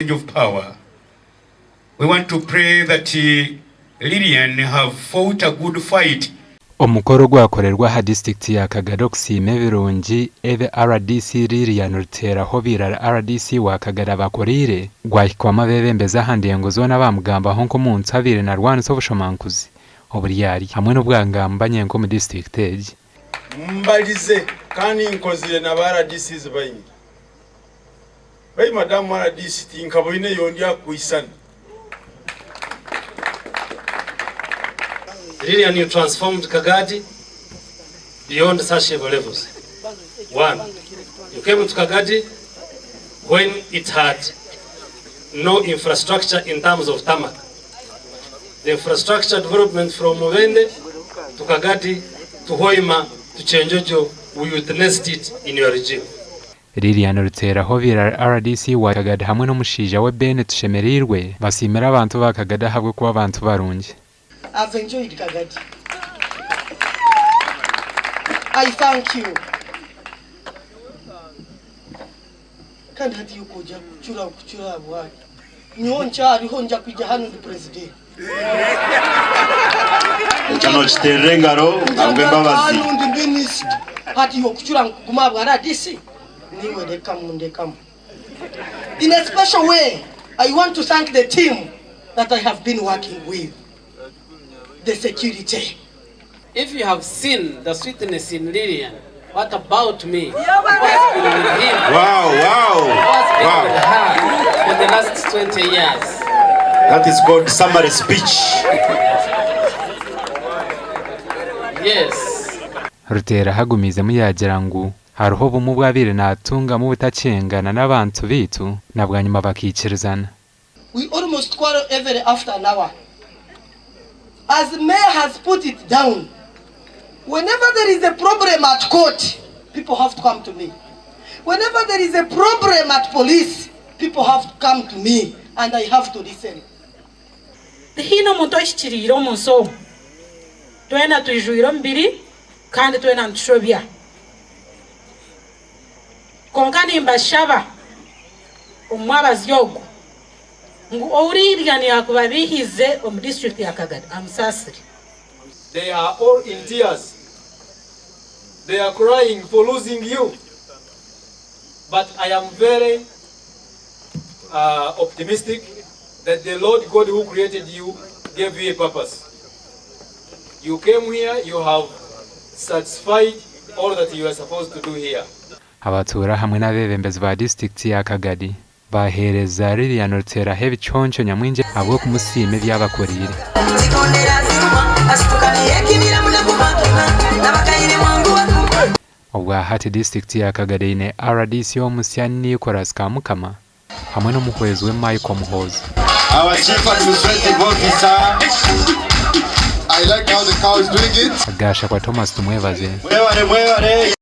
message of power. We want to pray that Lilian have fought a good fight. Omukoro ogwakorerwa aha disiturikiti ya Kagadi okusiima ebirungi ebi rdc Lilian Ruteraho Birara rdc wa Kagadi abakoreire gwahikwamu abeebembezi aha ndengo zoona abaamugambaho nk'omuntu abaire narwanisa obushomankuzi, oburyarya hamwe n'obwangamba nyenka omu disiturikiti egi. Mbarize kandi nkozire na ba RDCs baingi. Bai madamu rdc tinkaboine yondi akwisana. Lilian you transformed Kagadi beyond searchable levels. One, you came to Kagadi when it had no infrastructure in terms of tarmac. The infrastructure development from Mubende to Kagadi to Hoima to Kyenjojo, we witnessed it in your regime. Lilian Ruteraho Birara rdc wa Kagadi hamwe n'omushaija we Ben Tushemereirwe basiimire abantu ba Kagadi ahabw'okuba abantu barungi. I've enjoyed Kagadi. I thank you. Kandi hati yokuja kucura kucura bwaki nyowe nkyariho nja kwija hanu ndi president. Ekyo nookiteerera engaro ahabw'embabazi. Hanu ndi minisita hati yokucura nkuguma ahabwa RDC niiwe rekamu ndekamu. In a special way I want to thank the team that I have been working with, the security. If you have seen the sweetness in Lilian, what about me who has been with him, Wow, wow, who has been wow. with her for the last 20 years? That is called summary speech. Yes. Ruteraho agumiizemu yaagira ngu hariho obumwe obu abaire naatungamu obutakyengana n'abantu beitu na bwanyima bakaikirizana. We almost quarrel every after an hour. As mayor has put it down, whenever there is a problem at court, people have to come to me. Whenever there is a problem at police, people have to come to me and I have to listen. Tihaine omuntu ohikiriire omu nsi omu. Twena twijwire omubiri kandi twena nitushobya. Kwonka nimbashaba omu mwabazyo ogu ngu ou Lilian yaakuba abiihize omu disiturikiti ya Kagadi amusaasire. They are all in tears, they are crying for losing you but I am very optimistic that the Lord God who created you gave you a purpose. You came here, you have satisfied all that you are supposed to do here. Abatuura hamwe n'abeebembezi ba disiturikiti ya Kagadi baaheereza Lilian Ruteraho ebiconco nyamwingi ahabw'okumusiima ebi abakoreire. Obwahati disiturikiti ya Kagadi eine RDC omusya Nicholas Kamukama hamwe n'omuhwezi we Michael Muhoozi. Our Chief Administrative Officer. I like how the cow is doing it. Gashakwa Thomas Tumwebaze. Mwebare, mwebare.